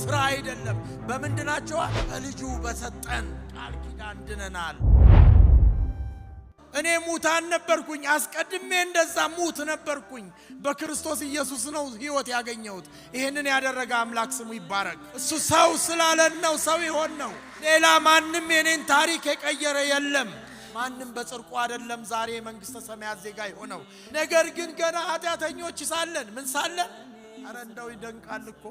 በስራ አይደለም። በምን ድናችኋል? በልጁ በሰጠን ቃል ኪዳን ድነናል። እኔ ሙታን ነበርኩኝ። አስቀድሜ እንደዛ ሙት ነበርኩኝ። በክርስቶስ ኢየሱስ ነው ሕይወት ያገኘሁት። ይህንን ያደረገ አምላክ ስሙ ይባረክ። እሱ ሰው ስላለን ነው ሰው የሆነው። ሌላ ማንም የኔን ታሪክ የቀየረ የለም። ማንም በጽድቁ አይደለም ዛሬ የመንግሥተ ሰማያት ዜጋ የሆነው። ነገር ግን ገና ኃጢአተኞች ሳለን፣ ምን ሳለን? አረ እንደው ይደንቃል እኮ።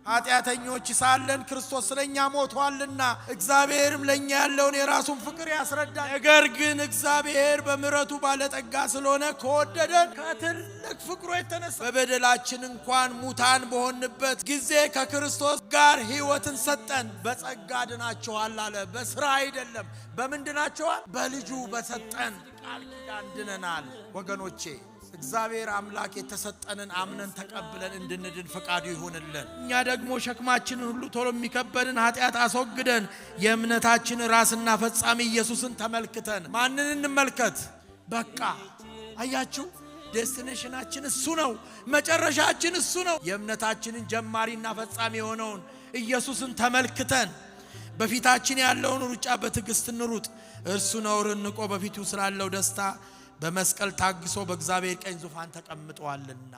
ኃጢአተኞች ሳለን ክርስቶስ ስለኛ ሞቷልና እግዚአብሔርም ለኛ ያለውን የራሱን ፍቅር ያስረዳል። ነገር ግን እግዚአብሔር በምሕረቱ ባለጠጋ ስለሆነ ከወደደን ከትልቅ ፍቅሩ የተነሳ በበደላችን እንኳን ሙታን በሆንበት ጊዜ ከክርስቶስ ጋር ሕይወትን ሰጠን። በጸጋ ድናችኋል አለ። በስራ አይደለም። በምን ድናችኋል? በልጁ በሰጠን ቃል ኪዳን ድነናል። ወገኖቼ፣ እግዚአብሔር አምላክ የተሰጠንን አምነን ተቀብለን እንድንድን ፈቃዱ ይሁንልን። እኛ ደግሞ ሸክማችንን ሁሉ፣ ቶሎ የሚከበንን ኃጢአት አስወግደን የእምነታችን ራስና ፈጻሚ ኢየሱስን ተመልክተን፣ ማንን እንመልከት? በቃ አያችሁ፣ destination ኣችን እሱ ነው። መጨረሻችን እሱ ነው። የእምነታችንን ጀማሪና ፈጻሚ የሆነውን ኢየሱስን ተመልክተን በፊታችን ያለውን ሩጫ በትዕግስት እንሩጥ። እርሱ ነውርን ንቆ በፊቱ ስላለው ደስታ በመስቀል ታግሶ በእግዚአብሔር ቀኝ ዙፋን ተቀምጧልና።